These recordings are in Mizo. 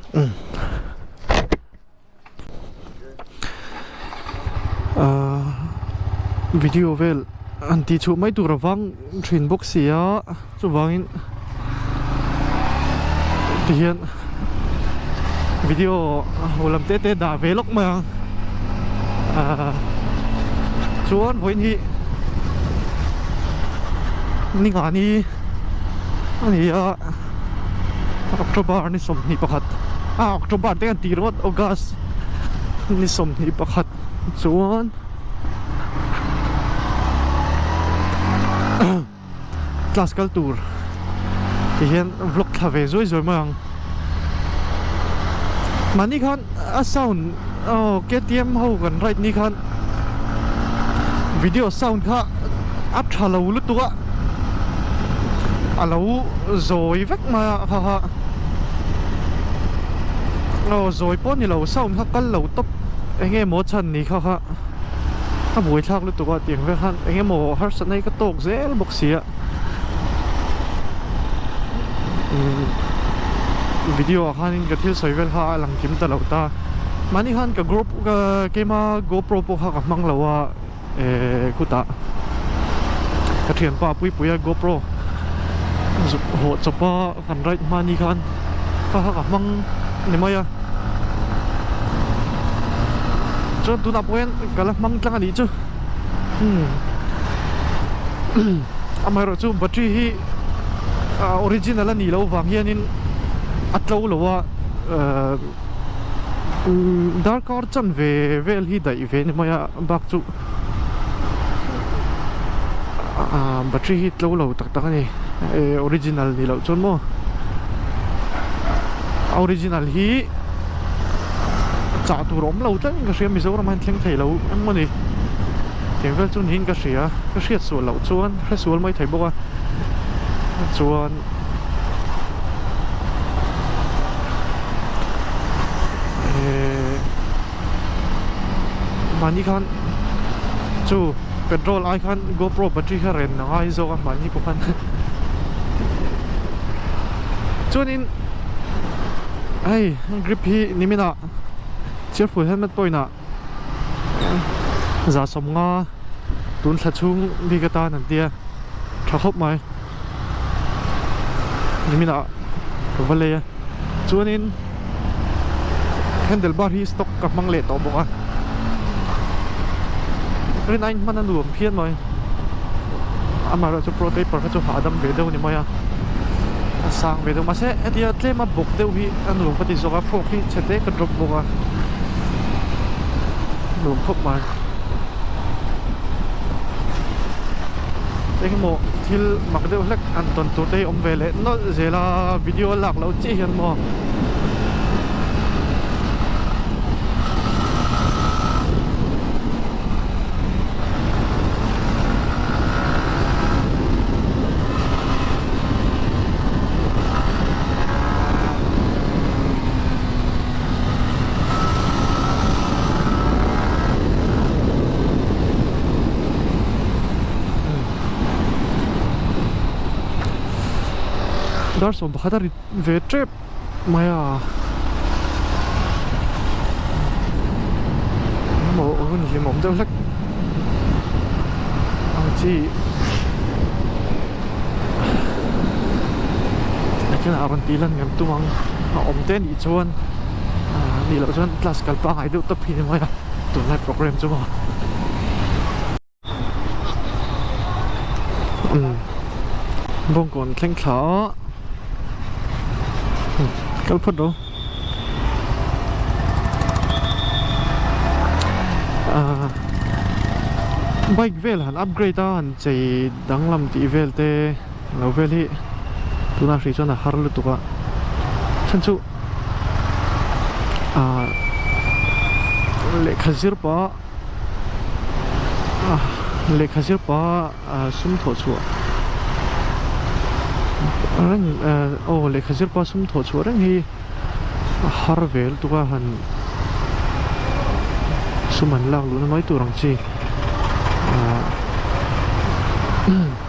Umm ahh video vel an tih chhuah mai tur avang thin bawk si a chuvangin tihian video ho lam te te dah ve lawk mai ang ahh chuan vawiin hi ni ngani a ni a. October ni 21 ah October te kan ti ringawt August ni 21 chuan class kal tur ti hian vlog thla ve zuai zuai mai ang mahni khan a sound aw K_T_M ho kan ride ni khan video sound kha a tha lo lutuk a a lo zawi vek mai a kha kha aw zawi pawh a ni lo sound kha kal lo tawp eng nge maw chhan ni kha kha a buaithlak lutuk a tiang vel khan eng emaw harsatna hi ka tawk zel bawk si a video ah khanin ka thil sawi vel kha a lang kim ta lo ta mahni khan ka group keima GoPro pawh kha ka hmang lo a eh khutah ka thianpa Puipuia GoPro zuk hawh chawp a kan ride hmani khan kha kha ka hmang ni mai a chuan tunah pawh hian ka la hmang tlang a nih chu umm amaherawh chu battery hi original a nih loh vang hianin a tlo lo a eh. Darkar chanve vel hi daih ve ni mai a bak chu ah battery hi tlo lo tak tak a ni eh original ni loh chuan maw a original hi chah tur a awm lo tlat in ka hria Mizoram ah hian thleng thei lo eng a ni tiang vel chu niin ka hria ka hriat sual loh chuan hre sual mai thei bawk a chuan. Mahni khan chu petrol ai khan GoPro battery kha ren a ngai zawk a mahni pawh khan chuanin hei grip hi niminah cheerful helmet pawhin ah 150 tun thla chhung bik atan an tia tha khawp mai niminah ka va lei a chuanin handle bar hi stock ka hmang leh tawh bawk a rin aiin hman a nuam phian mai amaherawhchu pro taper kha chu hahdam ve deuh a ni mai a a sang ve deuh mahse hetia tlem a bawk deuh hi a nuam ka ti zawk a fork hi chhe te ka drop bawk a nuam khawp mai engemaw thil mak deuh hlek an tawn tur te hi awm ve leh nawlh zel a video a lak loh chiah hian maw. Dar 11 a rit ve tep mai a engemaw hun hlimawm deuh hlek ang chi Nakinah rawn tih lan ngam tum ang a awm te anih chuan nih loh chuan class kal pangngai deuh tawp hi ni mai a tunlai program chu maw umm bawngkawn thleng thla a kal phawt rawh ahh bike vel han upgrade a han chei danglam tih vel te lo vel hi tunah hrih chuan a har lutuk a chhan chu ahh lehkha zir pah ah lehkha zir pah ah sum thawh chhuah reng eh aw lehkha zir pah sum thawh chhuah reng hi a har ve lutuk a han sum an lak luhna mai tur ang chi ah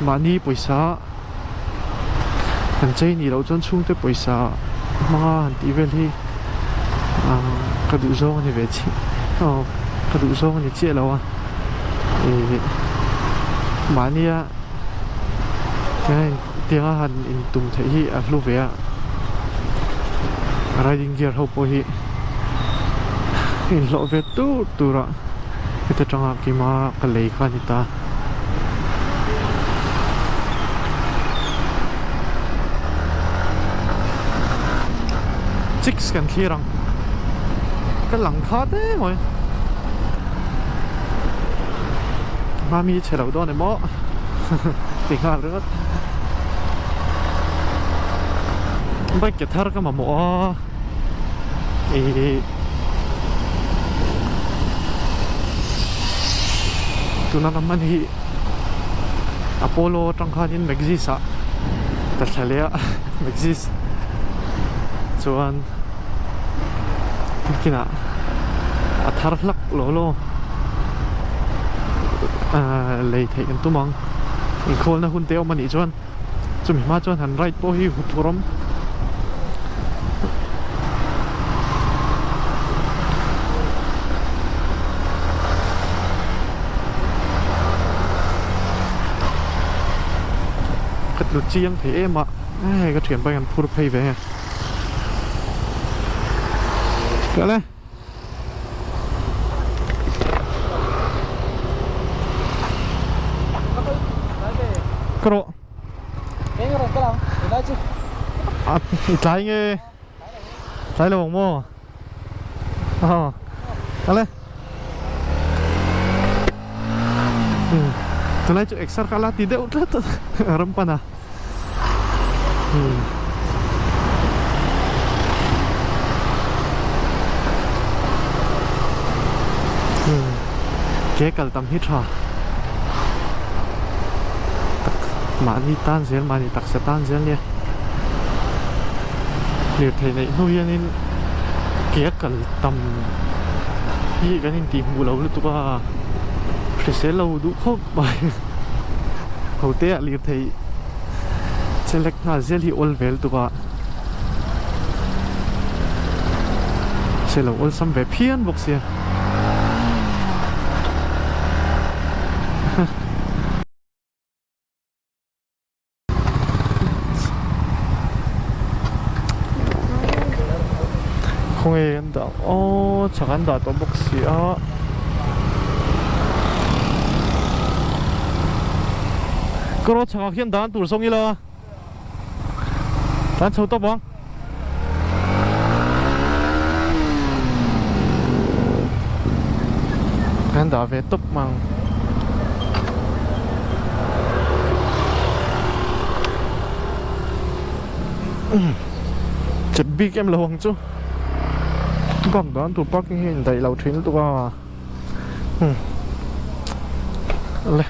mahni pawisa an chei nih loh chuan chhungte pawisa hmanga han tih vel hi. Ka duh zawng a ni ve chiah aw ka duh zawng a ni chiah lo a ih mahnia tianga han intum theih hi a hlu ve a riding gear ho pawh hi inhlawh ve tur tur a heta tanga keima ka lei kha a ni ta. Chicks kan thlir ang ka lang kha te mawi mami chhe lo dawn emaw ti nghal ringawt bike ke thar ka mamawh a ih tuna ka hman hi Apollo atang khanin Maxis ah ka thla leh a Maxis chuan kinah a thar hlak lo lo ahh lei theih kan tum ang inkhawlna hun te awm anih chuan chumi hma chuan han ride pawh hi huphurh awm. Ka tlu chiang thei em a hei ka thianpa hian phur phei ve nge kal e. Ka rawh. A i tlai nge tlai lo ang maw aw kal e tunlai chu exer kha la ti deuh tlat a ram pan a. Ke kal tam hi tha tak mahni tan zel mahni taksa tan zel nia lirthei neih hnu hianin ke kal tam hi kan intih hmuh lo lutuk a hrisel lo duh khawp mai hote ah lirthei Chelek nghal zel hi awl vel tuk a se lo awlsam ve phian bawk sia. Khawnge an dah aw chhak an dah tawh bawk si a. Ka rawt chhakah khian dan tur zawng ila tan chho tawp ang. Kan dah ve tawp mang. Chep bik em lo ang chu. Bak dan tur parking hi a indaih lo thin lutuk a. Le.